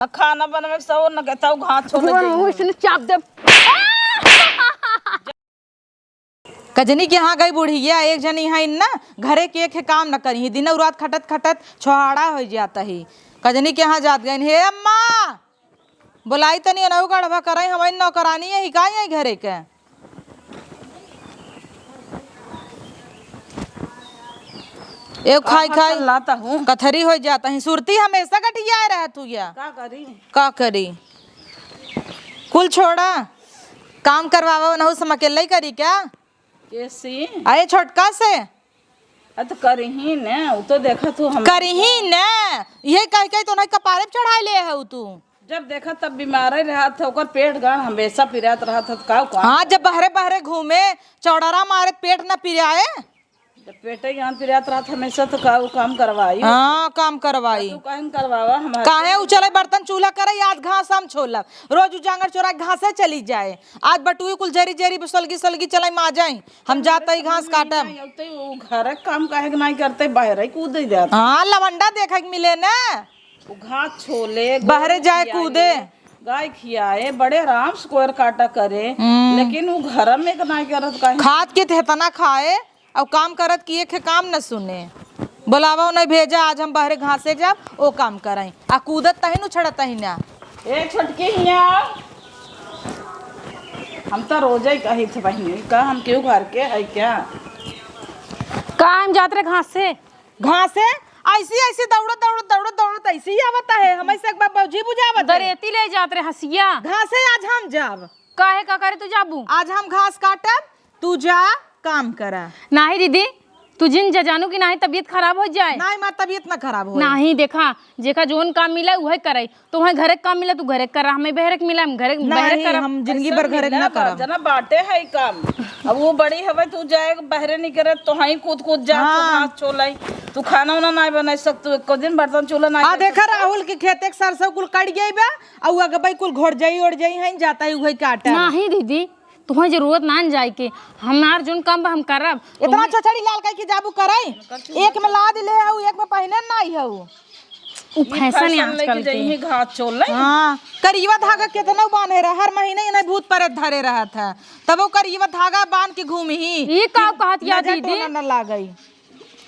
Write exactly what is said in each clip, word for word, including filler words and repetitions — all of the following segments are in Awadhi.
खाना बनवे के सो न कहता हूँ, घास छोड़ दे। इसने चाप दे। कजनी के यहाँ गई बुढ़िया, एक जनी है ना, घरे के एक काम न करी, दिनौ रात खटत खटत छोहाड़ा हो जाता ही। कजनी के यहाँ जात गई, "हे अम्मा, बोलाई तनी, ओनहु गढ़वा करई, हमारी नौकरानी है, हिकाई है घरे के।" ए खाई खाई लाता हूँ। कथरी हो जाता ही, सुरती हमेशा गठियाए रहत हुआ। का करी? का करी? कुल छोड़ा, काम करवावा, ओनहु से हम अकेले ही करी क्या? कैसी? अरे छोटका से। अ, तो करिही ने, उ तो देखत हूँ हम। करिही ने, यही कह के तो नहीं कपारे पे चढ़ाई ले है तू। जब देखा तब बीमार ही रहत है, ओकर पेट गान हमेशा पिरात रहत है, तो का, का? हाँ, जब बहरे बहरे घूमे, चौड़रा मारे, पेट न पिराए। जब पेटे गान पिरात रहत हमेशा, तो का उ काम करवाई? हाँ, काम करवाई। तू काहे न करवावा हमारे? काहे उ चले बर्तन चूल्हा करे, याद घास हम छोलब, रोज उ जांगर चोरा के घासे चली जाए। आज बटुई कुल जरी जरी सलगी सलगी चलाई माजई, हम जात ही घास काटम। नहीं, अब तो उ घर के काम काहे के नहीं करते, बहरे कूदे जात। हाँ, लवंडा देखे के मिले ना। उ घास छोले, बहरे गोरू जाए खियाए, कूदे। गाय खियाए, बड़े आराम से कोयर काटा करे, हम्म। लेकिन उ घर में के नहीं करत काहे? खात के तो इतना खाए, अउ काम करत कि एक काम न सुने। बोलावा नहीं भेजा, आज हम बहरे घासे जाब, ओ काम करई। आ कूदत तही न उछड़त तही ना। ए छोटकी हिया, हम तो रोजे कही थे बहिनी, का हम केहू घर के है क्या? का हम जात रहे घासे? घासे? ऐसी, ऐसी दौड़त, दौड़त, दौड़त, दौड़त ऐसी ही आवत है। हम ऐसे एक बार बौजी बुझावत है। दरेती ले जात रहे हंसिया। घासे आज हम जाब। काहे, का करे तू जाबू? आज हम घास काटब, तू जा काम करा। नाही दीदी, तू जिन जा जानू कि नाही तबीयत खराब हो जाए। नाही माँ, तबीयत ना खराब होए। नाही, देखा, जेका जोन काम मिला उहे करे। तो वहाँ घरे के काम मिला, तू घरे के करा, हमें बहरे के मिला, हम घरे, बहरे नहीं, करब। हम जिंदगी भर घरे के ना करब। जना बाटे है काम। अब वो बड़ी हवे, तू जाए बहरे नहीं करे, तो हाँ कूद कूद जा, तू हाँ। घास छोलाई, तू खाना उना नहीं बनाई सकतू, एको दिन बर्तन चूल्हा नहीं आ कर देखा सकतू। राहुल के खेते के सरसों कुल कट गई बा, अउ अगबई कुल घोड़ जाई ओड़ जाई हैं, जाता ही उहे काटा। नाही दीदी, तुम्हें जरूरत ना न जाए के, हमार जोन काम बा हम करब। इतना तुम्हें छोछड़ी लाल कह के जाबू करई, एक में लाद ले हऊ, एक में पहने नाही हऊ। उ ई फैशन है फैशन आजकल लेके के। जइहे घास चोले। हाँ, करियवा धागा केतना बांधे रहा, हर महीने इन्हें भूत परेत धरे रहत है, तब वो करियवा धागा बांध के घूमी ही। ई का कहत या नजर दीदी? टोना न लागई।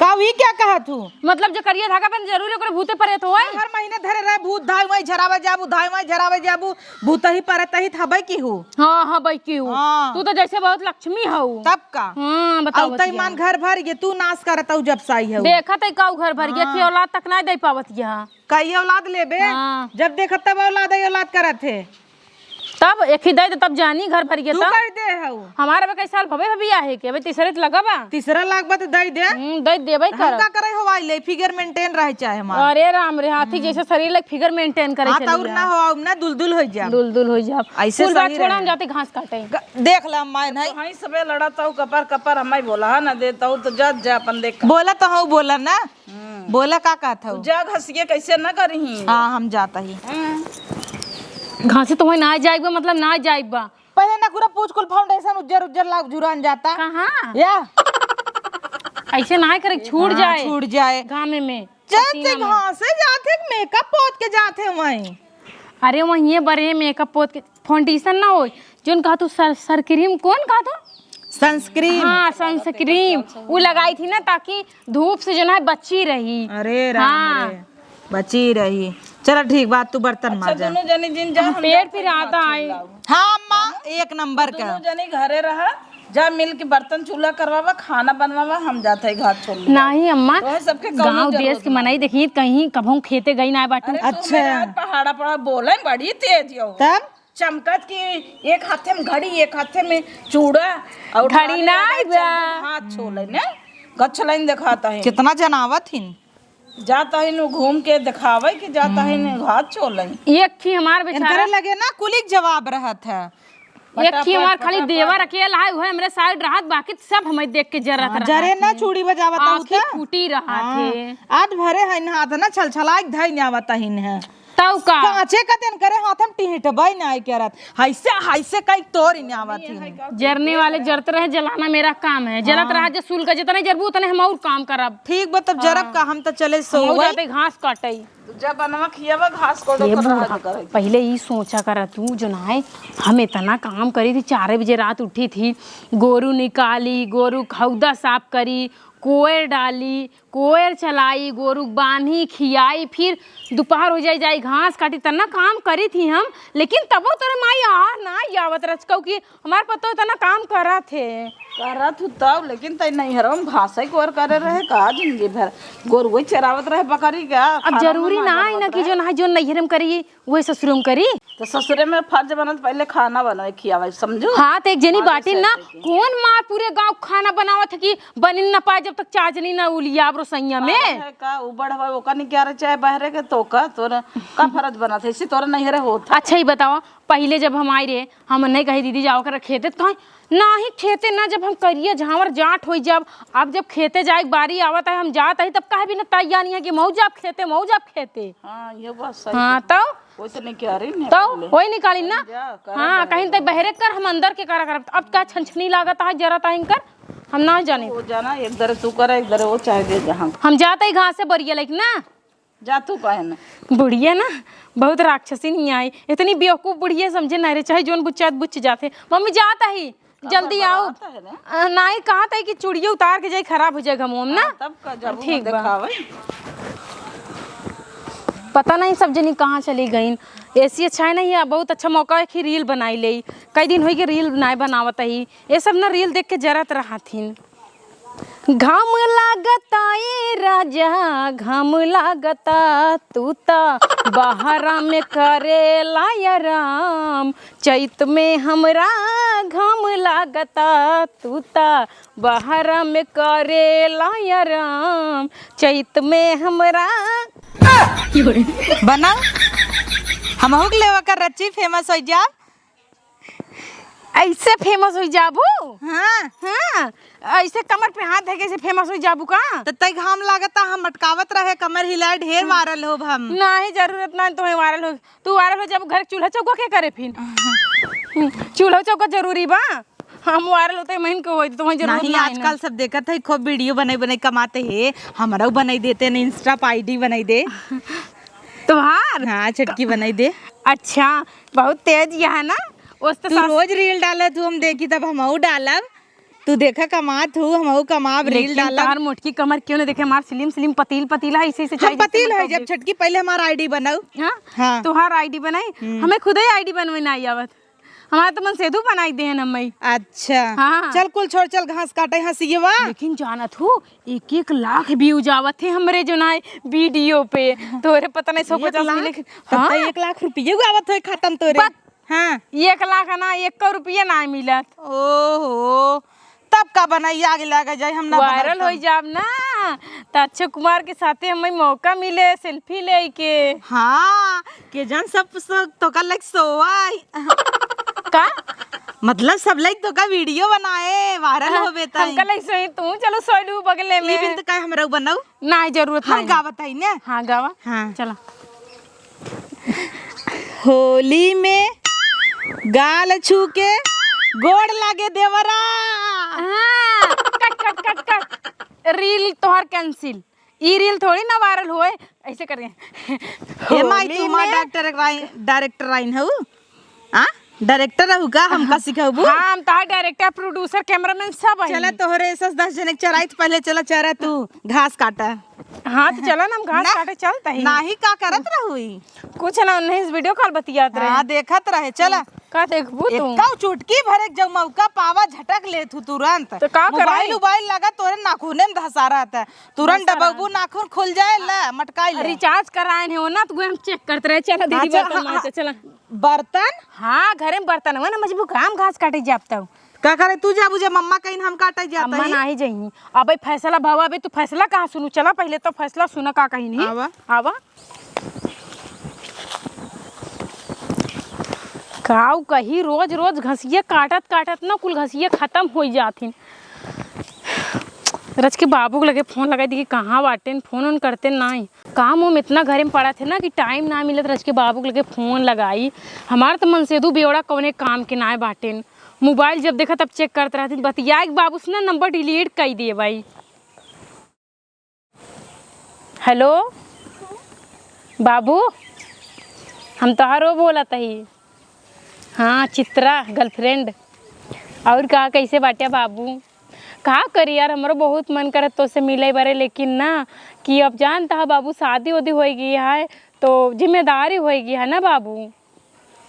का ई क्या कहत हूँ? मतलब जो करिया धागा पहन जरूरी ओकरे भूते परेत होए? हर महीने धरे रहे भूत, धाई माई झरावे जाबू, धाई माई झरावे जाबू, भूत ही परेत ही हबे की हूँ। हाँ, हबे की हूँ। हाँ। तू तो जैसे बहुत लक्ष्मी हऊ। तब का? हाँ, बताओ अउ तई बतिया। मान घर भर गे, तू नाश करत हऊ जब साई हऊ। देखत है का घर भर गे, हाँ। की औलाद तक नहीं दे पावत यहाँ। कई औलाद लेबे? हाँ। जब देखत तब औलाद है, औलाद करत है। तब एक ही दे दे, तब जानी घर भर गे तू तब। कह दे हऊ। हमारा बे कई साल भवे भवे बियाहे के, अबे तीसरे त लगा बा। तीसरा लाख बा त दे दे। हम्म, दे देबे हम करब। का करे हवाई ले, figure maintain रहे चाहे हमार। अरे राम रे, हाथी हम्म। जैसे शरीर लग figure maintain करे हाँ, चली तौर जा। ना हो, ना दुलदुल हो जा। दुलदुल हो जा। ऐसे कुल बात सही छोड़ा, हम रहे। जाते घास काटे। ग-, देख ला माय नहीं। तो हई सबे लड़ा तऊ कपर कपर हमाई बोला है ना दे तऊ तो जा, जा अपन देख। बोला तो हऊ बोला ना। हम्म। बोला का कहत हऊ? तू जा घसिए कैसे न करिही। हाँ, हम जाता ही। हाँ। घासे तो वही ना जाइबा, मतलब ना जाइबा। पहले नकुरा पूछ कुल foundation उज्जर उज्जर लाग जुरान जाता। कहाँ? या। ऐसे ना करे, छूट हाँ, जाए। छूट जाए। घामे में। जब पसीना ते में। घासे जाते, makeup पोत के जाते वहीं। अरे वहीं बरे makeup पोत के। Foundation ना होई, जोन कहा तू सर, सर cream कौन कहा तू? Sunscreen। हाँ, sunscreen। वो लगाई थी ना ताकि धूप से जो ना बची रही। अरे राम हाँ। रे, बची रही। चला ठीक बात, तू बर्तन अच्छा, माजा। दोनों जनी जिन जा, हम हम पेट जात हई पिराता घास आई। छोल लाओ। हाँ अम्मा, एक नंबर का। दोनों जनी घरे रहा, जा मिल के बर्तन चूल्हा करवावा, खाना बनवावा, हम जात हई घास छोल लाओ। नहीं अम्मा, तोहे सबके कौनो गाँव जरूरत देश के नहीं। मनई देखी कहीं कभों खेते गई ना बाटू। अरे तू अच्छा। मेरा पहाड़ा पहाड़ा बोले बड़ी तेज हो। तब? चमकत की एक हाथे में घड़ी, एक हाथे में चूड़ा, और घड़ी नारे ना लगा बा। चल हाथ छोले ने, गछ लाइन दिखाता है। कितना जनावत हिन। जाता है नु घूम के दिखावे कि जाता है नु हाथ छोले। एक ही हमार इनकरे बेचारा लगे ना कुलिक जवाब रहत है। एक ही हमार फटाफट, खाली फटाफट। देवर अकेला है, वह हमरे side रहत, बाकी सब हमें देख के जरत हाँ, रहत जरे ना है। चूड़ी बजावत आँखी होता। फूटी रहत हाँ। है। आज भरे है ना, हाथ ना छलछलाए धई ना आवत हिन है। तउ का? कांचे का दिन करे हाथ हम टिहटबइ नाहीं करत। हइसे, हइसे कइ तोर इन्हें आवत ही। जरने वाले जरत रहे, जलाना मेरा काम है। जलत हाँ। रहा जे सुल का, जितने जरबू उतने हम और काम करब। ठीक बा, तब जरब हाँ। का, हम त चले हम और सोवइ। जाते घास काटइ। तू जा बनवा खियावा, घास को ये तो बूढ़ा, पहिले ई सोचा करा तू, जउन है, हम इतना काम करी थी, चारे बजे रात उठी थी, गोरू निकाली, गोरू क हौदा साफ करी, कोयर डाली, कोयर चलाई, गोरू क बान्ही, खियाई, फिर दुपहर हो जाई, जाई घास काटी, इतना काम करी थी हम, लेकिन तबो तोरे माई आहार नाहीं आवत रचकऊ कि हमार पतोह इतना काम करत हे। करत हूँ तब, लेकिन तई नैहरवा में घासे कोर करे रहे का जिंदगी भर? गोरुए चरावत रहे बकरी का, अब खाना जरूरी ना ना है ना कि बनावत रहे। जउन है, जउन नैहर में करी, वही ससुर में करी। तो ससुरे में फर्ज बनत पहिले खाना बनावे, खियावे, समझू? हाँ, तो एक जनी हाँ, बाटी जैसे ना, कि कौन माँ पूरे गाँव खाना बनावत है कि बनिन ना पाए जब तक चाजनी ना उलियाब रसोइया में? पागल है का? उ बड़ हवा, ओका नहीं क्या रहे, चाहे बहरे के तो का, तोर का फर्ज बनत है, इसी तोर नैहरे होत है। अच्छा, ही बतावा, पहिले जब हम आई रहे, हम नहीं कही, "दीदी, जावा करा खेते," तो कहीं, "नाहीं, खेते ना, जब हम करिया झांवर जाट होई जाब, अब जब खेते जाए के बारी आवत है, हम जात हई, तब काहे बिना तैयार नहीं है कि मऊ जाब खेते, मऊ जाब खेते?" हाँ, ये बात सही हाँ, है। तो? कोई तो नहीं कह रही, तो निकाले। वही निकाली ना। जा, करा हाँ, बहरे कहीं तो बहरे कर, हम अंदर के करा करब। अब का छनछनी लागत है, जरत है इनकर, हम ना जाने। वो जाना, एक दरे तू करा, एक दरे वो, चाहे जे जहाँ। हम जात हई घास से बरिया लेके ना। जा तू कहे ना। बुढ़िया ना, बहुत राक्षसी नहीं आई। इतनी बेवकूफ बुढ़िया समझे ना रे, चाहे जौन बुच्चा बुच्च जाते। मम्मी जात ही, का जल्दी आओ। बड़बड़ात है ना? अ, नाहीं, कहत ही कि चूड़िया उतार के जाई, खराब हो जाए घमोम ना। हाँ, तब का जब ठीक बा। देखावे। पता नहीं सब जनी कहाँ चली गईन। ऐसी अच्छा है ना, ये बहुत अच्छा मौका है कि reel बनाई ले। कई दिन होई के reel नाहीं बनावत ही। ये सब ना reel देख के जरत रहत हिन। घाम लागता ए राजा, घाम लागता, तू त बहरा में करेला आराम। चैत में हमरा घाम लागता, तू त बहरा में करेला आराम। चैत में हमरा बनाओ, हमहू के लेवा कर रची famous हो जाब। ऐसे famous हो जाबू? हाँ। हाँ, ऐसे कमर पे हाथ धके ऐसे famous हो जाबू का? त तई घाम लागता, हम मटकावत रहे, कमर हिलाए, ढेर viral होब हम। नाहीं, जरूरत नाहीं तोहे viral हो। तू viral हो जाबू, घर के चूल्हा चौका के करे फिर? चूल्हा चौका जरूरी बा? हम viral होते महीन के होई, तो वहीं जरूरत नाहीं, नाहीं आजकल ना। सब देखत है, खूब video बनाई बनाई कमाते हैं, हमरा बनाई देते ना, Insta पे I D बनाई दे। तोहार? हाँ, छोटकी बनाई दे। अच्छा, बहुत तेज यह है ना। ओस तो तू सास- रोज reel डालत हूँ, हम देखी तब हमहू डालब। तू देखा कमात हूँ, हमहू कमाब, reel लेकिन डालब। तोहार मोटकी कमर क्यों नहीं देखे, हमार slim slim पतील पतील है, इसी से हम चाहिए पतील जितना है, कम जब छोटकी पहिले हमार I D बनाऊ। हाँ? हाँ। तोहार I D बनाई? हम्म। हमें खुदे I D बनवे ना आई आवत। हमार तो मन सेधु बनाई देहन हम्मई। अच्छा। हाँ। चल कुल छोड़, चल घास काटे हंसियवा। लेकिन जानत हूँ, एक एक लाख views आवत है हमरे जउन है video पे। तोरे पता नहीं सौ एक पचास लाख? मिले के। तब तो हाँ। एक लाख रुपये आवत है खातन तोरे। बक- हाँ। एक लाख ना, एको रुपया ना मिलत। ओहो, तब का बनाई, आगे लागे जाए, हम ना बनाई viral तब। हो जाब ना, त अक्षय कुमार के साथे हमें मौका मिले selfie लेके। हाँ, के जान सब, सब तोका लाइक सोवाई। का? मतलब सब लाइक तोका video बनाए, viral हाँ, होबे ताई। हमका लाइक सोई, तू चलो सोइलू बगले में। ई बिन त काहे हमरा बनाऊ? नाहीं, जरूरत हम नाहीं। गावत हई ने? हाँ, गावा। हाँ। चला। होली में गाल छू के गोड़ लागे देवरा। हाँ, cut, cut, cut, cut। Reel तोहार cancel। ई reel थोड़ी ना viral होए, ऐसे कर दे। ए माई, होली तू मार में director राइन, director राइन हऊ? आ? Director रहू का? हमका सिखाबू? हाँ, हम तोहार director, producer, cameraman सब हई। चला, तोहरे एसस दस जने के चराई, त पहिले चला चरा तू, घास काटा। हाँ, त चला ना, हम घास ना, काटे चलत ही। नाही, का करत रहू ई? कुछ ना, नहीं, video call बतियात रहे। हाँ, देखत रहे, चला। का देखबू तू? एक्का चुटकी भर एक जब मौका पावा, झटक लेत हूँ तुरंत। त का कराई? मोबाइल उबाइल लगा, तोरे नाखूने में धसारत है। तुरंत दबाबू, नाखून खुल जाए, ला, मटकाई ले। Recharge कराए हैं वो ना, त हम check करत रहे। चला दीदी, अच्छा, बर्तन हाँ, मांजे, हाँ। चला। बर्तन? हाँ, घरे में बर्तन हुआ ना, मजबू काम घास काटे जाब तउ। का करे तू जाबू, जब मम्मा कहीं हम काटे जात अम्मा ही? नाही जइहीं। अबे फैसला भवा, अबे तू फैसला कहाँ सुनू? चला पहिले तो फैसला सुना का कहीं नहीं। आवा। आवा। काऊ कही रोज रोज घसिये काटत काटत ना कुल घसिये खतम होइ जाथिन। रच के बाबू के लगे फोन लगाई दी कि कहाँ बाटेन, फोन ओन करते नाई। काम उम इतना घरे में पड़ा थे ना कि टाइम ना मिलत रच के बाबू के लगे फोन लगाई। हमार तो मनसेधू बेवड़ा कौने काम के नाय बाटेन। मोबाइल जब देखा तब चेक करत रहती, बतियाए के बाबू से ना नंबर डिलीट कई दिए भाई। हेलो बाबू, हम तोहरो बोलत हई। हाँ चित्रा गर्लफ्रेंड, और का, कैसे बाटे बाबू? का करी यार, हमरो बहुत मन करत तोसे मिले बारे, लेकिन ना कि अब जानता है बाबू, शादी उदी होइ गई है तो जिम्मेदारी होइ गई है ना बाबू।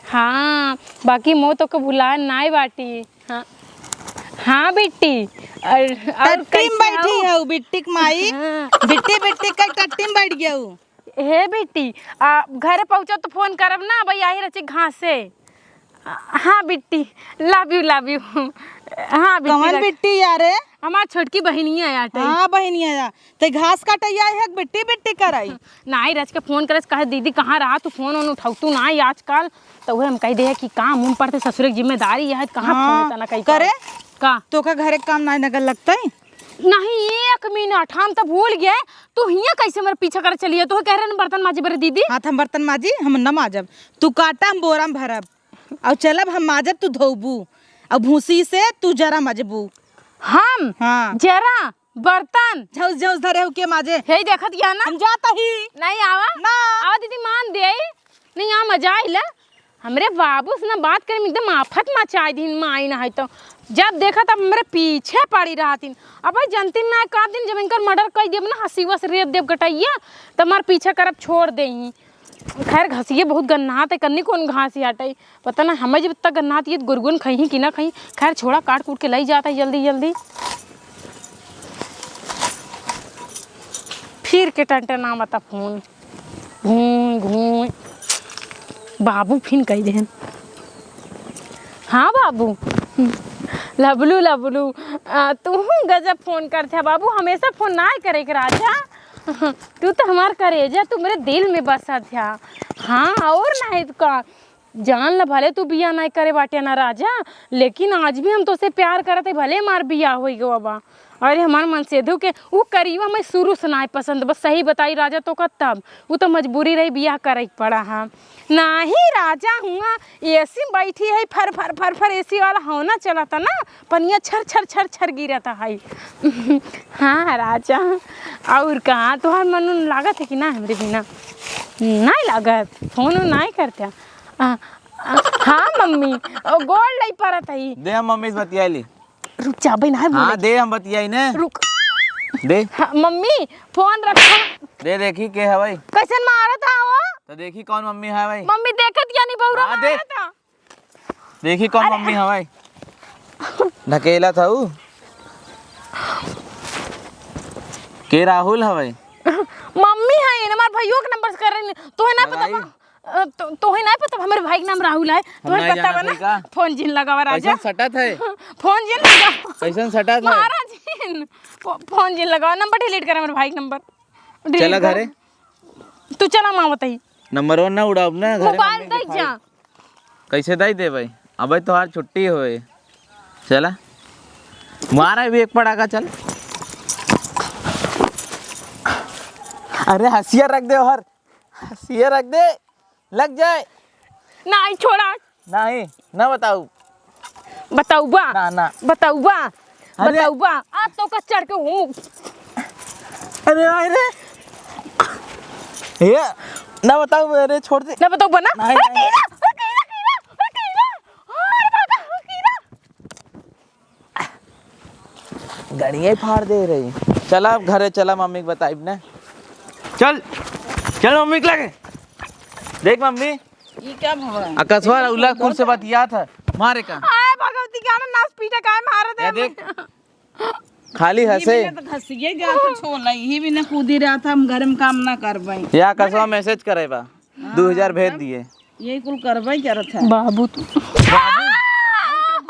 हाँ, बाकी मोह तोके भुलाए नाई बाटी। हाँ, हाँ बिट्टी, और, और टट्टी में कैसे बैठी हऊ? हऊ बिट्टी के माई। हाँ। बिट्टी, बिट्टी के टट्टी में बैठ गयू। हे बिट्टी, आ, घरे पहुँचो तो फोन करब ना, अब यही रची घासे। हाँ बिट्टी, love you, love you। हाँ बिट्टी, कवन रख। बिट्टी यार? हमार छोटकी बहिनिया आटे। हाँ बहिनिया, ते घास काटे आई है, बिट्टी बिट्टी कराई। नाई रच के फोन करस, कहे दीदी कहाँ रहा तू, फोन ओन उठाऊ तू नाई आजकल। तो वह हम कह दे कि काम उम पड़ते, ससुरे की जिम्मेदारी है, कहाँ हाँ, फोन इतना कहीं करे? का? तोका घरे काम नाई नगर लगता है? नहीं, एक मिनट, हम तो भूल गए। तू हियाँ कैसे मेरे पीछे कर चलिए? तू कह रहे न बर्तन माजे बरे दीदी। हाथ हम बर्तन माजी, हम न माजब। तू काटा, हम बोरा में भरब। और चलब हम माजब, तू धोबू। और भूसी से तू जरा मजबू। हम? हाँ। जरा, बर्तन। झौस झौस धरे हो के माजे। हे देखत या ना? हम जाता ही। नहीं आवा? ना। आवा दीदी, मान दे। नहीं, आ मजा आइला। हमरे बाबू से ना बात करे में एकदम आफत मचाई दीन, माई ना है तो। जब देखा तब हमरे पीछे पड़ी रहतीन। अब भाई जनतीन ना का दिन जब इनकर मर्डर कर देब ना, हसीवा से रेत देब गटैया, तो हमार पीछे करब छोड़ देही। खैर घसिए बहुत गन्नात है, कन्नी कौन घास हटे, पता ना हमें जब तक गन्नात ये गुरगुन खइही कि ना खइही। खैर छोड़ा, काट कूट के लाई जाता है जल्दी जल्दी। फिर के टंटना मता फोन। घूम, घूम। बाबू फिन कह देहन। हाँ बाबू। लबलू, लबलू, आ, तू गजब फोन करत है बाबू, हमेशा फोन ना करे के राजा। तू तो हमार करेजा, तू मेरे दिल में बसत है। हाँ, और ना है तो का। जान ल भले तू बियाह नाहीं करे बाटे ना राजा, लेकिन आज भी हम तोसे प्यार करत है, भले हमार बियाह होई गवा बा। अरे हमार मनसेधू के उ करियवा मैं शुरू से नाहीं पसंद, बस सही बताई राजा तोका तब, उ तो मजबूरी रही बियाह करे के पड़ा है। नाहीं राजा हुआ एसी में बैठी है, फर फर फर फर एसी वाला हवना चलता ना, पनिया छर छर छर छर गिरता है। हाँ राजा, और कहाँ तोहार मन उन लागत है कि ना हमरे बिना? नाहीं लागत, फोन उन नाहीं करते। आ, आ, हाँ मम्मी, ओ, गोड़ नहीं परत है। दे हम मम्मी से बतिया ली। रुक जा, अबे ना हाँ, बोले। दे हम बतियाई ने। रुक। दे। हाँ, मम्मी, फोन रखा। दे देखी के हवई। कैसन मारत हा वो? तो देखी कौन मम्मी हवई। मम्मी देखत या नहीं, बौरा हाँ, दे। मारत हा। देखी कौन अरे। मम्मी हवई। ढकेला था ऊ। के राहुल हवई। मम्मी है, इन्हें हमार भइयों के नंबर से कर रही। तोहे ना पता लगाई। बा? अ, तो, तोहे ना पता बा, हमरे भाई के नाम राहुल है। हम तोहे नहीं पता जाना बा ना? भाई का? फोन जिन लगावा राजा। कैसन सटत है? फोन जिन लगावा। कैसन सटत है? मारा जिन। फो-, फोन जिन लगावा, नंबर डिलीट कर हमरे भाई के नंबर। डिलीट चला कर। घरे। तू चला माँ बताई। नंबर वन ना उड़ाब ना, घरे मोबाइल मम्मी के देख खाई। जा। कैसे दई देबै? अबे तोहार छुट्टी होए। चला। मारा भी एक पड़ाका, चल। अरे हंसिया रख दे हर। हंसिया रख दे। लग जाए। नहीं छोड़ा। नहीं, ना बताऊ। बताऊबा। ना, ना। बताऊबा। अरे। बताऊबा। आज तो का चढ़ के हूँ। अरे, अरे। ये, ना बताऊ, अरे, छोड़ दे। ना बताऊबा ना? नहीं, अरे, नहीं। कीड़ा, अरे, कीड़ा, कीड़ा, अरे, कीड़ा। अरे, बाबा, कीड़ा। गड़िया ही फाड़ दे रही। चला, अब घरे चला, मम्मी के बताइब ना। चल, चल मम्मी के लगे। देख मम्मी, ई क्या भवा? अकसवा रउला कुल से बतियात है, मारे का? आए भगवती, का ना नास पीटा काहे मारत या है? देख, खाली हंसे। तो घसिए गया था छोला, यही भी ना कूदी रहा था, हम घर में काम ना करबै। या अकसवा मैसेज करे बा, हाँ, दो हजार भेज तब दिए। ये कुल करबै करत है। बाबू तू।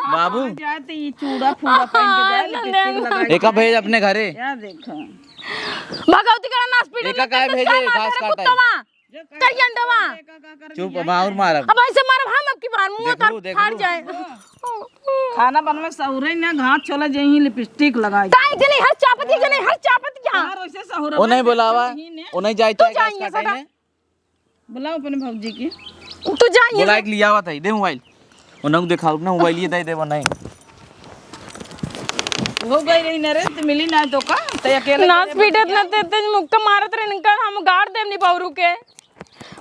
बाबू। जाए तो ये चूड़ा फूड़ा पहन के जाए, लिपस्टिक लगा के एका भेज अपने घरे। क्या देखो? भगवती का नास पीटा एका काहे भेजे? घास काटे। कुत्तवा। करियंडवा। चुप, अब और मारब। अब ऐसे मारब हम, अब की बार मुंह देख लू, तोर देख फाड़ लू। जाए। खाना बनवे सहुरे ना, घास छोले जइहीं लिपस्टिक लगाई। काहे जने हर चापत के, जने हर चापत क्या? यार, वैसे सहुरे ओ नहीं में बोलावा, नहीं ने। ओ नहीं जाए, तू चाहे घास जाइए काटे सदा। ने। बुलाओ अपने भौजी के। तू जाइए बोला सदा। एक लियावा था, दे मोबाइल। उन्हें देखाओ ना, मोबाइल ये दे देबो नहीं। हो गई रही ना रे, तो मिली ना तो का? तो अकेले नास अकेले पीटत बतिया। ना ते, ते मुक्का मारत रहे इनका, हम गाड़ देम नी बौरू के।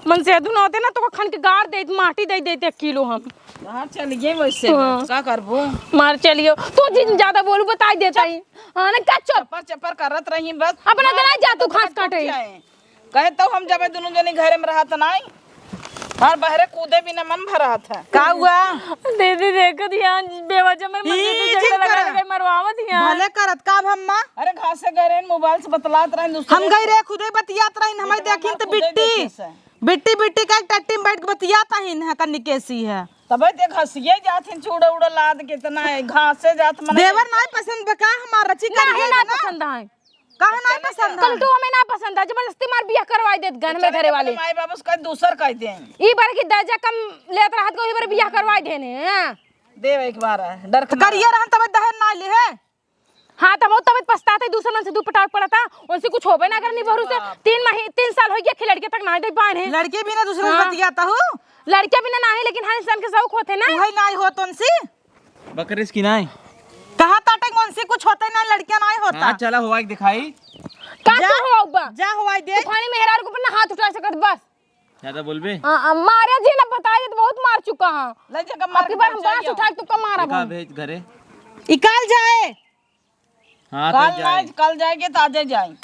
मन से अदू ना होते ना तो खन के गाड़ देत, माटी दे देते एक किलो हम। बाहर चल गए वैसे, हाँ। का करबो? मार चलियो। तू जिन ज्यादा बोलू बताई देता ही। हाँ ना, का चुप। चपर चपर करत रही बस। अपना हाँ, तो ना जा तू तो घास बात काटे। क्या है? कहे तो हम जबे दुनू जनी घरे में रहत नाई। हर बहरे कूदे बिना मन भर रहत है। का हुआ? दीदी देखत यहाँ बेवजह में मन ई दीदी झगड़ा जिन लगा कर। लगा मरवावत यहाँ। भले करत का अब हम माँ? अरे घासे गए रहे, मोबाइल से बतलात रहे दूसरे हम गई से। रे खुदे बतियात रही, हमें इतना देखिन बार तो कूदे बिट्टी। देखे से। बिट्टी बिट्टी का एक टट्टी में बैठ के बतियात ही न कन्नी कैसी है। तबे ते घसिए जात हिन, चूड़ा उड़ा लाद के इतना है, घासे जात मन। देवर नाई पसंद बा का हमार रची नहीं, करिए नहीं ना? पसंद है। काहे नाई चले पसंद जा। है? कलटू हमें ना पसंद है, जबरदस्ती मार बियाह करवाई देत गन में चले घरे जा, वाले। माई बाबू उसका दूसर कह दे। ई बार की दर्जा कम लेत रहत को, ई बार बियाह करवाई देने, हाँ। देव एक बार है, डर तो के मारा। करिए रहन तबे दहेज ना ले है। हाँ, तब वो तबे पछताते दूसर मन से दू पटाक पड़ता, उनसे कुछ होबे ना करनी बहरू से। बाप। तीन मही-, तीन साल हो गया, खिलड़ के तक ना दे पाए हैं। लड़के भी ना दूसरे से हाँ। बतियाता हूँ। लड़के भी ना, ना है, लेकिन हर इंसान के शौक होते ना। वही ना होत उनसे। बकरिस की नाई? कहा ताटे कौन सी कुछ होते ना, लड़कियां नाई होता। हाँ, चला हुआ एक दिखाई। का जा, तू हो बा? जा हुआ दे। तू खाली मेहरारू के ऊपर ना हाथ उठा सकत बस। ज्यादा बोलबे? हाँ, हाँ, मारे जी ना बताई दे, बहुत मार चुका हाँ। ले जा, मार अब की बार हम बांस उठा के तुक्का मारा देखा हम। भेज घरे। इकाल जाए। हाँ, कल तो जाए। आज, कल जाएंगे तो आजे जाए।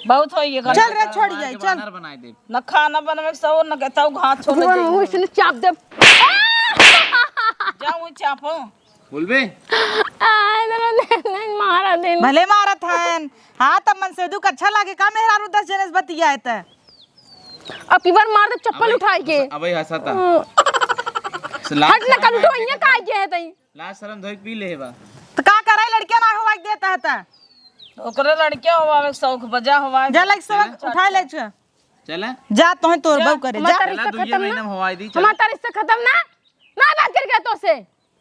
बहुत हो ये चल रे, छोड़ जाए, चल। बानर बनाए दे। न खाना बनवे सो, न कहता हूँ घास छोड़ भगवान, जाइए। वो इसने चाप दे। जाओ, वो चापो। बोलबे? आय, इधर नहीं, नहीं, मारा दिन। भले मारत हन। हाँ, तब मन से दुख अच्छा लागे का, मेहरारू दस जने से बतिया है त। अब की बार मार दे चप्पल अबे, उठाई के। अबे हंसा था। हम्म। से लाज हट ना, शर्म कल उठो, आए ये का के है तई? लाज शर्म धोई पी ले बा। त का करे, लड़किया ना होवा के देता है त? ओकरे लड़किया होवा के शौक बजा होवा। जा लग शौक चला। उठा ले छ। चला। जा तोहे तोर जा। बहू करे, हमार जा। तारीख चला, से दुइये खत्म महीना ना। में होवा दी, हमार चला। तारीख से खत्म ना। ना बात करके तो से।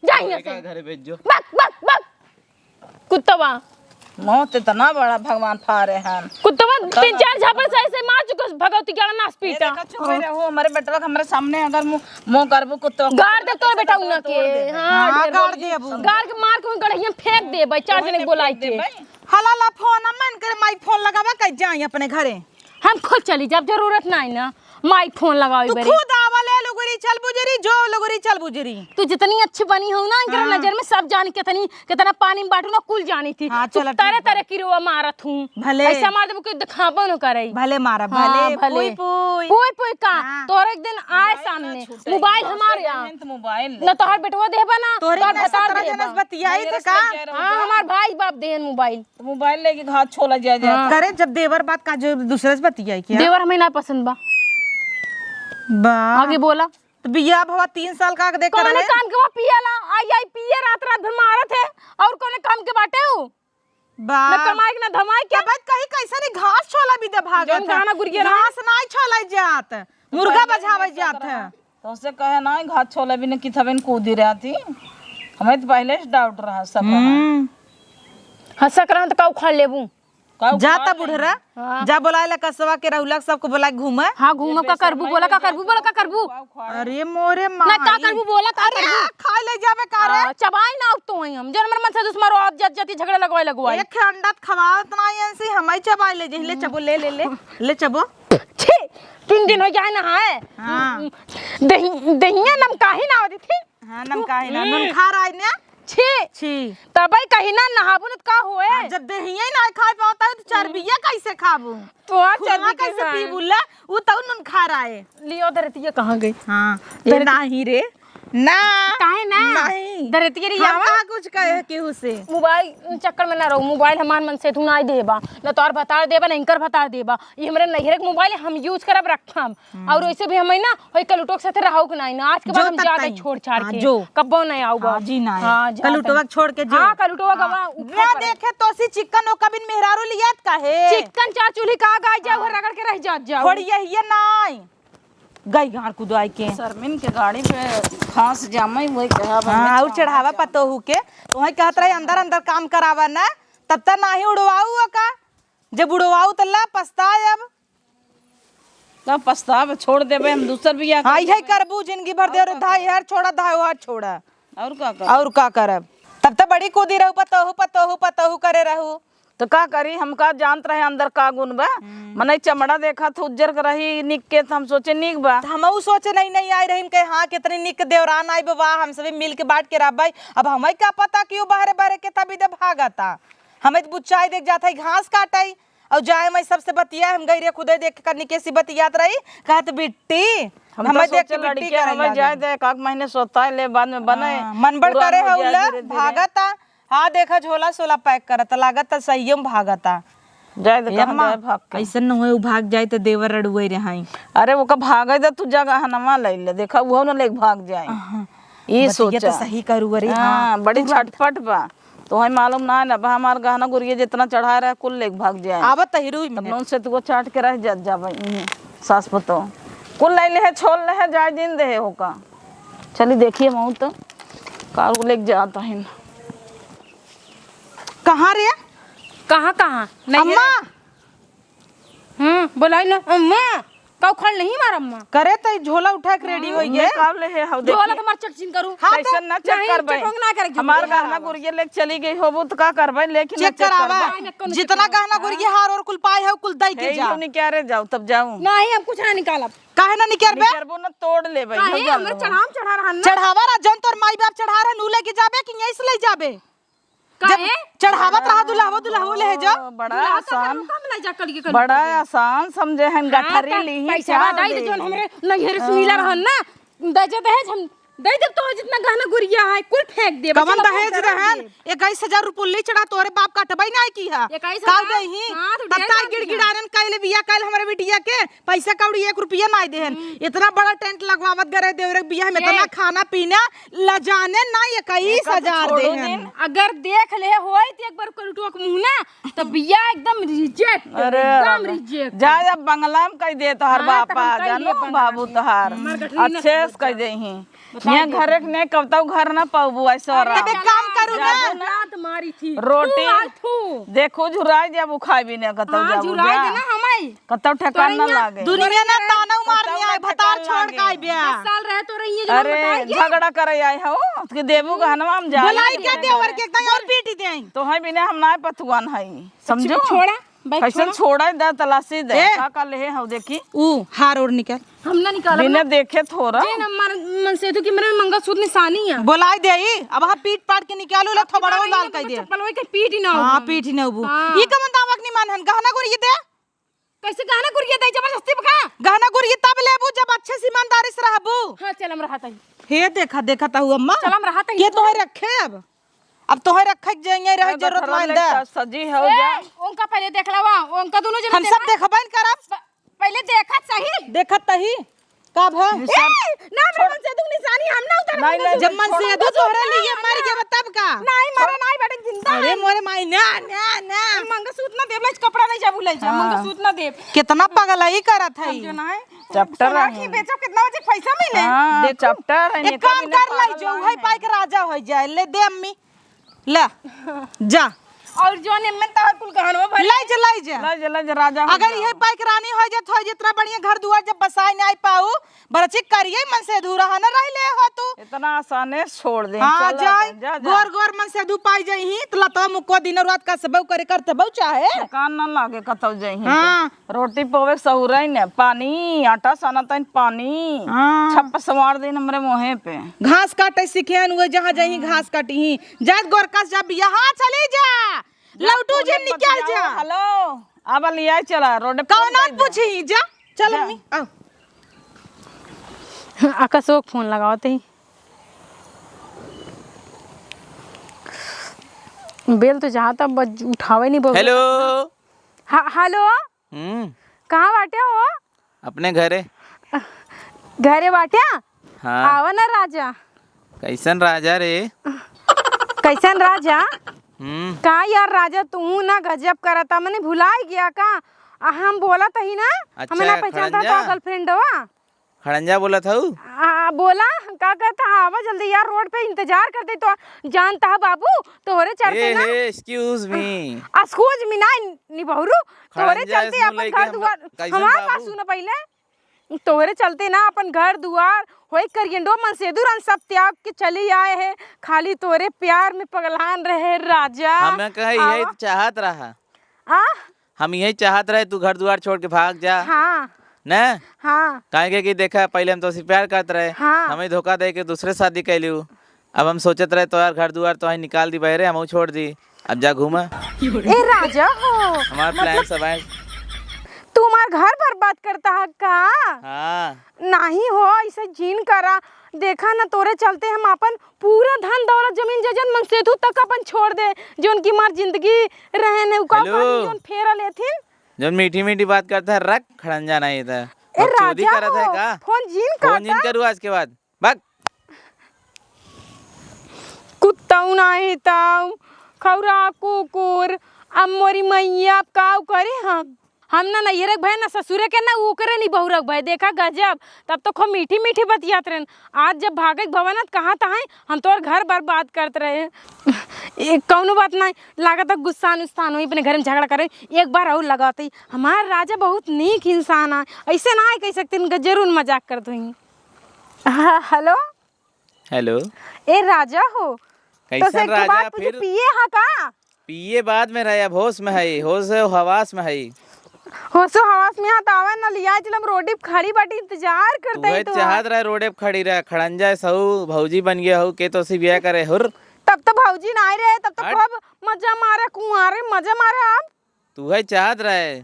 जा यहाँ से। घरे भेज जो। बक, बक, बक। कुत्तवा। मौत इतना बड़ा भगवान फारे हन। कुत्तवा तीन चार झापड़ सही से मार चुके भगवती के नास ये पीटा। देखा, चुप ही रहो, हमारे बेटवा के हमारे सामने अगर मुंह, मुंह करबो कुत्तवा, गाड़ दे तोर बेटा उन्ना के। हाँ, हाँ, ढेर गाड़ बोली। देबू। गाड़ के मार के उन गड़हिया में फेंक देबे, चार जने बोलाई के। हला ला फोन, मन करे माई फोन लगावा, कह जाई अपने घरे। हम खुद चली जाब, जरूरत नाई ना माई फोन लगावे तू बरे। खुद आवा, ले लुगरी चल बुजरी, जो लुगरी चल बुजरी। तू जितनी अच्छी बनी हो ना, इनकर हाँ। नजर में सब जानी, कितनी, कितना पानी में बाटू ना, कुल जानी थी। हाँ, तू चला, तरह ठीक बा। तरह की रोवा मारत हूँ। भले। ऐसा मार देबू कि दिखाबो न करे। भले मारा, हाँ, भले, भले। पुई, पुई। पुई, पुई का? हाँ। तोहर एक दिन आए मोबाइल ना सामने। छूटे। मोबाइल हमारे यहाँ। तो मोबाइल ले। ना तोहर बेटवा देबा ना, तोहरे तोहर के भतार सत्रह देबा। जनस बतियाई थे का? हाँ, हमार भाई बाप देहन मोबाइल। तो मोबाइल लेके घास छोला जाए जाए। हाँ। करे जब देवर बात का जो दूसरे से बतियाई क्या? देवर हमें ना पसंद बा। बा। आगे बोला। तो बियाह भवा तीन साल का देख कौन करे? काम के बा पियला? आई, आई पिए रात रात भर मारत है। और कौन काम के बाटे हो? बा। ना कमाए के ना धमाए के। तब कहीं कैसे नहीं घास छोला भी दे भागत जौन है। गाना गुरिया रहा। घास नाई छोला जात। मुर्गा बजावे जात है। तो उसे कहे ना घास छोला भी ना किथबे न कूदी रहती। हमें तो पहले से डाउट रहा सब रहा। हम्म। हाँ, सकरांत का उखाड़ लेबू। का उखाड़ जाता ले? बुढ़रा, हाँ। जा बोलाए ला कसवा के रहुला सबको बोला घूमे। हाँ, घूमब का करबू, बोला का करबू, बोला का करबू। अरे मोरे माई। ना का करबू, बोला का अरे करबू? खा ले जाबे का रे? आ, चबाई ना तो ही हम। जन मर मन से दुश्मन और जत जती झगड़ा लगवाए लगवाए। एक अंडा त खवावत ना है इनसे, हम ही चबाई ले जही, ले चबो, ले, ले, ले, ले चबो। छी, तीन दिन हो जाए ना है। हाँ। दही, दहिया नमकाही ना होती थी। हाँ, नमकाही ना, हम्म। नून खा रहा है ना? छी। छी। तबे कहीं ना नहाबू न त का होए? हाँ, जब देहिया ही ना खाए पावता है तो चर्बिया कैसे खाबू? तो आ खुरवा चर्बी कैसे खाए? पीबू ले? उ तो नून खा रहा है। लियो दरतिया कहाँ गई? हाँ, ये दरती- नहीं रे। ना। काहे ना? नहीं। दरतिया रे हम आवा। कहाँ कुछ कहे केहू से? मोबाइल चक्कर में ना रहो, मोबाइल हमार मन से तू ना देबा, ना तोर भतार देबा, ना इनकर भतार देबा। ये हमरे नैहरे के मोबाइल है, हम यूज करब, रखब। हम्म। और वैसे भी हम है ना, वही कलुटो के साथे रहू के नहीं ना, आज के बाद जो हम तक जाते ताई। छोड़ छाड़ हाँ, के। जो। कब्बो नहीं आऊबा। हाँ, जी नहीं। हाँ, जा कलुटवा तक। छोड़ के जो। हाँ, कलुटवा हाँ। गवा उठा ना पड़े। देखे तो सी चिकन ओ कबिन मेहरारू लियात काहे? चिकन चार चूल्ही का गाय जाओ, हाँ। घर रगड़ के रह जात जाओ। थोड़ी यही है नाई। गई गाड़ कुदाई के। शर्मिन के गाड़ी पे फांस जामई, वही कहा, हाँ, और चढ़ावा पतोहू के, तो वही कहत रही, "अंदर अंदर काम करावा ना, तब तक नाही उड़वाऊ का, जब उड़वाऊ त ला पछताए अब।" का पछताब, छोड़ देबे हम दूसर बियाह हाँ, कर यही लेबे। करबू जिंदगी भर, और देवरे का धाई करब? हर छोड़ा, धाई हर छोड़ा। और का करब? और का करब? तब त बड़ी कूदी रहू, पतोहू, पतोहू, पतोहू करे रहू। तो का करी, हम का जानत रहे अंदर का गुण बा? हम्म। मनई चमड़ा देखत उज्जर के रही निक के, त हम सोचे निक बा। त हमहू सोचे नहीं, नहीं आई रही, हम कहे, "हाँ, कितनी निक देवरान आई बा, वाह, हम सभी मिल के बांट के रहबै।" अब हमें का पता कि वो बहरे बहरे के तभी दे भागता। हमें त बुच्चाई देख जात है घास काटई, और जाए मैं सबसे बतिया, हम गई रे खुदे देख के कन्नी कैसी बतियात रही, कहत बिट्टी, हम हमें तो देख के सोचे बिट्टी लड़किया करे हमें लागल। जाए दे, एक आध महीने सोता है, ले बाद में बने। हाँ, मन बड़ पुरान करे हो हो जाए ला, धीरे धीरे। भागता। हाँ, देखा झोला सोला पैक करत, लागत त सही में भागता। जाए दे, ए कहाँ अम्मा, जाए भाग के? ऐसन न होए, उ भाग जाए त देवर रड़ुए रहाई। अरे, ओका भागे दे, तू जगह नवा ले ले, देखा, उहो न लेके भाग जाए। अहाँ, ई बतिया सोचा। त सही करू, अरे, हाँ, हाँ, बड़ी तू छटपट बा। तोहई मालूम ना है ना, अब हमार गहना गुरिया जितना चढ़ाए रहे, कुल लेके भाग जाए। आवत ही रुई तब में। नून से तुको चाट के रह जात जाबे, इहे सास पतोह। कुल ले ले है, छोड़ ले है, जाए दिन दे है होका। चली देखिए, महू तो काल को लेके जात है। कहाँ रे? कहाँ, कहाँ? नहीं है। अम्मा! हम्म, बोलाई ना, अम्मा, का उखाड़ नहीं मार अम्मा? करे त ई झोला उठा के रेडी होई गे। निकाल ले हे, हौ देखी। झोला तो मार चेक चिन करू। हाँ, तो कैसन ना चेक नहीं, करबै? चेक ना करे, हमार गहना गुरिया लेके चली गई होबू त का करबै? लेकिन चेक करावा। नहीं, नहीं, कोनो जितना चेक गहना गुरिया हार और कुल पाए हो, कुल दई के हे, जा। इहो निकारे जाओ, तब जाओ। नहीं, हम कुछ ना निकालब। काहे ना निकालबे? निकालबो ना, तोड़ लेबै, काहे? इहो जान हमरे लो। चढ़ाम चढ़ा रहन ना। चढ़ावा रहा, जौन तोर माई बाप चढ़ा रहन, उ लेके जाबे कि यहीं से ले जाबे? काहे? जब चढ़ावत रहा दुल्हवा, दुल्हवा ले जाओ। ओ, बड़ा दुल्हा तो आसान, हम कम ले जा कल के कल बड़ा के। आसान समझे हैं, हाँ, गठरी तो ली ही पैसा चाल दे दे। जौन हमरे नैहर से मिला रहन ना, दहेज, दहेज हम दे देब, तो जितना गहना गुरिया है, कुल फेंक देब, कवन चलो, दहेज फेंक रहन? देब। इक्कीस हजार रुपये ले चढ़ा, तोरे बाप कटबई ना की है। इक्कीस हजार? काल दे ही? हाँ, तो तब ढेर ताई मांगी है। गिड़गिड़ानन कैले बिया, कैल हमरे बिटिया के पैसा कौड़ी एक रुपया ना देहन। हम्म। इतना बड़ा टेंट लगवावत गए रहे देवरे के बियाह में, ए। इतना खाना पीना, लजाने ना इक्कीस हजार देहन। अगर देख ले होई त एक बार कलुटुआ के मुंह ना, त बियाह एकदम रिजेक्ट, अरे एकदम राम। रिजेक्ट। जा, जा, बंगला में कह दे तोहर हाँ, त बापा, हम कह जानो, दिए बंगला बाबू में। तोहार। हमार गठरी न अच्छे से कह दे ही। बता यहाँ दे। घरे के नहीं, कब तक घर ना पाबू, ऐसा अरे, रहा। तब एक काम करू ना। जाबू ना। लात मारी थी। रोटी। तू आ, थू। देखो, झुराई जाबू, खाई भी नहीं, कतौ हाँ, जाबू झुराई जा। देना हमाई। कतौ ठेकान ना लागे। दुनिया ना ताना मारने आए, भतार छोड़ के आए बिया। दस साल रहे तो रही है, जो हम अरे, बताए के। झगड़ा करे आए हो, कि देबू गहनवा हम जाए। बुलाई के देवर के, कहीं और पीट दे। तो है बिना हम ना पतुआन है, समझो? छोड़ा, बैग कैसन छोड़ा। छोड़ा, दा तलाशी दे। ए। का का लेहे हौ देखी? ऊ हार ओर निकाल। हम ना निकालब बिना ना। देखे थोड़ा। जे ना मन से तू कि मेरे मंगलसूत्र निशानी है। बोलाई दे ई, अब हाँ पीट पाट के निकालू, ला थोबड़ा लाल कर दे। चप्पल वही के पीट ही ना हाँ, होबू। पीट ही ना होबू। हाँ। ई कमन दावक निमान हन, गहना गुरिया दे। कैसे गहना गुरिया दे जबरदस्ती बका? गहना गुरिया तब लेबू जब अच्छे से ईमानदारी से रहबू। हाँ, चल हम रहत हई। हे देखा, देखा ताहू अम्मा। चल हम रहत हई। के तोहे रखे अब? अब तोहे रखे के जाइए, रहे ए, जरूरत गठरा वाइन ले दे। स-, सजी हो ए, जा। उनका पहले देख लवा, उनका दोनों जने हम सब देखा। देखबे न करब। प-, पहले देखत सही। देखत तही। का भा? ए, ना, ना, छोड़। मनसेधु निशानी हम ना उतारब, नहीं, नहीं, मंगलसूत्र। जब मनसेधु छोड़। तोहरे लिए मर गया तब का? नहीं, मरे नहीं, बेटे, जिंदा अरे है। मोरे माई, ना, ना, ना। मंगलसूत्र ना देब, ले कपड़ा नहीं जाबू, ले जा, हाँ। मंगलसूत्र ना देब। कितना पगलाई करत है हम ई। जो ना है। चैप्टर चला है। के बेचो, कितना बजे पैसा मिले? हाँ, देखो, चैप्टर है, एक नेता काम बिना कर लाई, पागल जो नहीं है है। पाई के राजा हो जाए, ले दे अम्मी। ला, जा। और जौन एमन तोहर कुल गहनवा भरे। लाई जा, लाई जा। लाई जा, लाई जा, राजा हो अगर जाओ। इहे पाइक रानी हो जात, हो जितना बढ़िया घर दुआर जब बसाए ना आई पाऊ, बरचिक करिए मनसेधु रहा न रह ले हो तू। इतना आसाने से छोड़ दे, हाँ, चल जाए, जा, जा। गोर गोर मनसेधु पाई जाई ही, तो लतवा मुक्को दिन रात का सबौ करे करते बहु चाहे। ठेकान न लागे कतौ जाई ही तो। हाँ। रोटी पोवे सहुरई ने, पानी, आटा साना तइन पानी। हाँ। छप्प सवार दिन हमरे मुँहे पे। घास काटे सीखे हन, उहे जहाँ जाई घास काटी ही। जात गोरकस जा बिया, हाँ, चली जा। जा लौटू तूने जे निकल बतियाओ, जा। हेलो, अब लिया चला, रोड पे कौन फोन कर दे। पूछी जा, चल जा। अम्मी, आओ। आकाशो के फोन लगावत ही। बेल तो जहाँ तक बज-, उठावे नहीं बोल। हेलो। हा-, हेलो। हम्म। कहाँ बाटे हो? अपने घरे। घरे बाटे? हाँ। आवा ना राजा। कैसन राजा रे? कैसन राजा? हम्म। का यार राजा, तू ना गजब करता, मने भुलाई गया का? आ, हम बोलत ही ना, अच्छा, हमें ना पहचानता खड़ंजा। तो girlfriend हुआ। खड़ंजा बोलत हऊ? हाँ, बोला, का कहता है? आवा जल्दी यार, रोड पे इंतजार करते तो जानता है बाबू, तोहरे चलते ए, ना। हे, excuse me। Excuse me ना, निबहुरू, तोहरे खड़ंजा चलते इसमें अपन लेके घर हम दुआर, कैसन हमार बात बाबू? सुन पहिले। तोहरे चलते ना अपन घर दुआर, होई करियंडो मनसेदुर अन सब त्याग के चली आए है। खाली तोहरे प्यार में पगलान रहे राजा। हमें कहे यही आवा। चाहत रहा। आ? हम यही चाहत रहे तू घर दुआर छोड़ के भाग जा। हाँ। न? हाँ। काहे के कि देखा, पहिले हम तोसे प्यार करत रहे। हाँ। हमें धोखा दे के दूसरे शादी कैलू। अब हम सोचत रहे तोहार घर दुआर तो निकाल दी बहरे, हमहू छोड़ दी। अब जा घूमा। ए राजा हो, हमार मतलब plan सब है। तू हमार घर बर्बाद करता है का? हाँ। नाही हो, ऐसे जीन करा। देखा ना, तोरे चलते हम अपन पूरा धन दौलत, जमीन जायदाद, मनसेधु तक अपन छोड़ दे, जौन की हमार जिंदगी रहे ने, उका हेलो। पानी जौन फेरा लेथिन। जौन मीठी मीठी बात करता है, रख खड़ंजा नहीं था। ए बकचोदी राजा करत है हो, का? फोन जीन फोन जीन काटा। करू आज के बाद। भाग। कुत्तऊ नाही ताऊ, खौरा कुकुर, अब मोरी मैया अब काऊ करी हम? हम ना नैहरे के भय, ना ससुरे के, ना ओकरे निबहुरक भय। देखा गजब, तब तो खूब मीठी मीठी बतियात रहन। आज जब भागे के भवन त कहाँ तहाँ हम तोर घर बर्बाद करत रहे। ए, कौनो बात नहीं, लागत है गुस्सा नुस्सान होई, अपने घर में झगड़ा करे। एक बार और लगाते ही, हमार राजा बहुत नीक इंसान है, ऐसे ना है कह सकते, इनका जरूर मजाक करत होई। हाँ, हेलो। हेलो। ए राजा हो, तो कैसन से एक ठो राजा बात पूछी, फिर? पिए हा का? पिए बाद में रहे, अब होश में है, होश है, हवास में है। होशो हवास में हा, तो आवे ना, लिया चल, हम रोडे पे खड़ी बाटी, इंतजार करते तू ही है तो चाहत रहे, रोडे पे खड़ी रहे, खड़ंजा सहू, भौजी बन गया हो, के तो सी बिया करे, हुर। तब तो भौजी ना आए रहे, तब तो हट। खूब मजा मारे, कुंवारे मजा मारे आप। तू है चाहत रहे।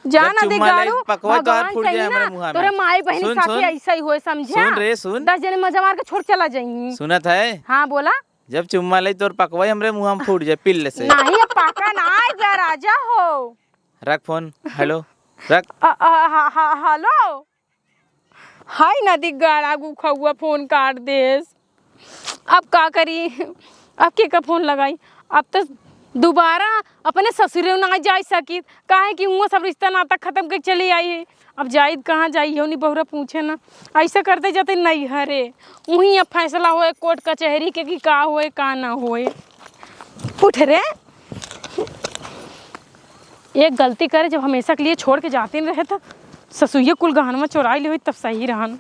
जा जब ना दे चुम्मा ले, गाड़ू, पकवा तोहार भगवान फूट जाए चाहिए हमरे ना, मुँहा में। तोरे माई बहनी सुन, साथे सुन। ऐसा ही होए, समझा? सुन रे, सुन। दस जने मजा मार के छोड़ चला जाइए। सुनत है? हाँ, बोला। जब चुम्मा ले, तोर पकवा ही हमरे मुँहा में फूट जाए, पिल्ले से। नहीं, अब पाका ना आए जा, राजा हो। रख फोन, हेलो, रख। अ, अ, ह, ह, हेलो। हाय नदी गाड़ा गुखौआ फोन काट देस। अब का करी, अब के का फोन लगाई? अब तो दोबारा अपने ससुरे ना जाई सकित, काहे कि उहाँ सब रिश्ता नाता खतम कर चली आई है। अब जाइत कहाँ जाई, इहो नहीं बहुरा पूछे ना। ऐसा करते जाते नैहरे, उहीं अब फैसला होए कोर्ट कचहरी के कि का होए का ना होए। उठ रे। एक गलती करे, जब हमेशा के लिए छोड़ के जाते नहीं रहे, तब ससुइये कुल गहनवा चोराई ले होई, तब सही रहन।